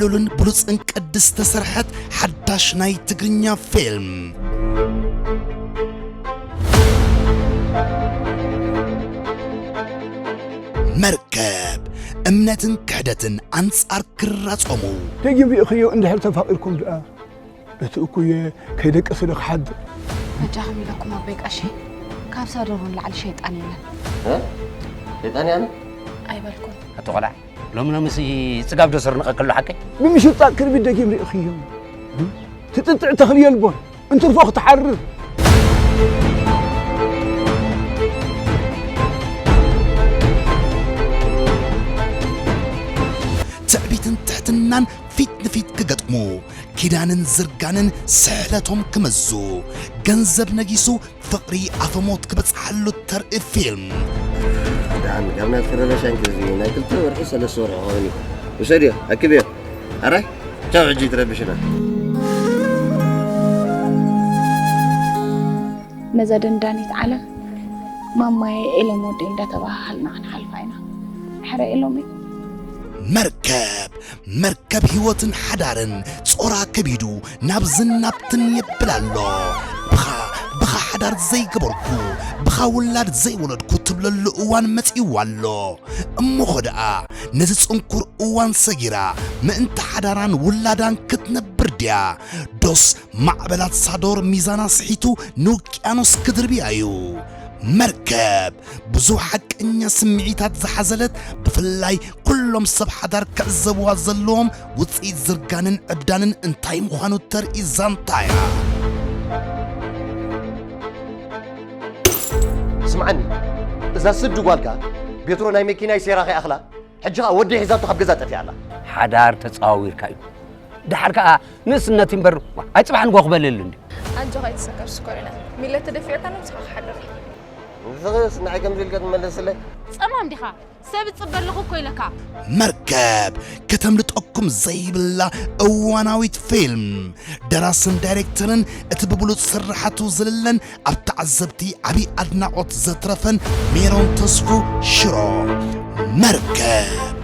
ልዑልን ብሉጽን ቅዲ ዝተሰርሐት ሓዳሽ ናይ ትግርኛ ፊልም። መርከብ፣ እምነትን ክሕደትን ኣንጻር ክራጾሙ። ደጊም ርኢኽዮ እንድሕር ተፋቒርኩም ደኣ፣ በቲ እኩየ ከይደቀሰ ዶ ክሓድር? በጃኹም ኢለኩም ኣቦይ ቀሺ፣ ካብ ሳዶር ንላዕሊ ሸይጣን የለን። እ? ሸይጣን ያለ? ኣይበልኩን። ኣቶ ቆልዓ፣ ሎሚ ሎምሲ ጽጋብ ዶ ስርንቐ ከሎ ሓቀይ? ብምሽጣ ክርቢት ደጊም ርኢኽዮ። ትጥጥዕ ተኽሊ የልቦን፣ እንትርፎ ክትሓርር። ትዕቢትን ትሕትናን ፊት ንፊት ክገጥሙ፣ ኪዳንን ዝርጋንን ስሕለቶም ክመዙ፣ ገንዘብ ነጊሱ ፍቕሪ ኣፈሞት ክበጽሓሉ እተርኢ ፊልም። ደሓን፣ ካብ ናትኪ ረበሻ እንክዚ ናይ ክልተ ወርሒ ሰለስተ ወርሒ ክኸውን እዩ። ውሰድዮ፣ ኣክብዮ። ኣራይ፣ ቻው፣ ሕጂ ትረብሽና። ነዛ ደንዳኒት ዓለም ማማየ ኤሎም ወደይ እንዳተባሃሃልና ክንሓልፋ ኢና። ሕረ ኤሎመይ። መርከብ፣ መርከብ ህይወትን ሓዳርን ጾራ ከቢዱ ናብ ዝናብትን የብል ኣሎ። ብኻ፣ ብኻ ሓዳር ዘይገበርኩ፣ ብኻ ውላድ ዘይወለድኩ ትብለሉ እዋን መጺእዋ ኣሎ። እሞኸ ደኣ ነዚ ጽንኩር እዋን ሰጊራ ምእንቲ ሓዳራን ውላዳን ክትነብር ድያ? ዶስ ማዕበላት ሳዶር ሚዛና ስሒቱ ንውቅያኖስ ክድርብያ እዩ? መርከብ ብዙሕ ሓቀኛ ስምዒታት ዝሓዘለት፣ ብፍላይ ኩሎም ሰብ ሓዳር ክዕዘብዋ ዘለዎም ውጽኢት ዝርጋንን ዕብዳንን እንታይ ምዃኑ እተርኢ ዛንታ እያ። ስምዓኒ፣ እዛ ስዲ ጓልካ ቤትሮ ናይ መኪናይ ሴራኺ ኣኽላ፣ ሕጂ ኸኣ ወዲ ሒዛቶ ካብ ገዛ ጠፊኣ ኣላ። ሓዳር ተጸዋዊርካ እዩ። ደሓር ከኣ ንእስነት እምበር፣ ኣይ ጽባሕ ንግሆ ክበልል እንዲ። ኣጆኻ ኣይትሰከፍ ሽኮሪና። ሚለ ተደፊዕካ ነብስኻ ክሓድር። ንስኽስ ንዓይ ከምዚ ኢልካ ትመለስለይ? ጸማም ዲኻ? ሰብ እጽበ ኣለኹ እኮ ኢለካ። መርከብ፣ ከተምልጠኩም ዘይብላ እዋናዊት ፊልም። ደራስን ዳይሬክተርን እቲ ብብሉጽ ስርሓቱ ዝልለን ኣብ ተዓዘብቲ ዓቢ ኣድናቖት ዘትረፈን ሜሮን ተስፉ ሽሮ። መርከብ።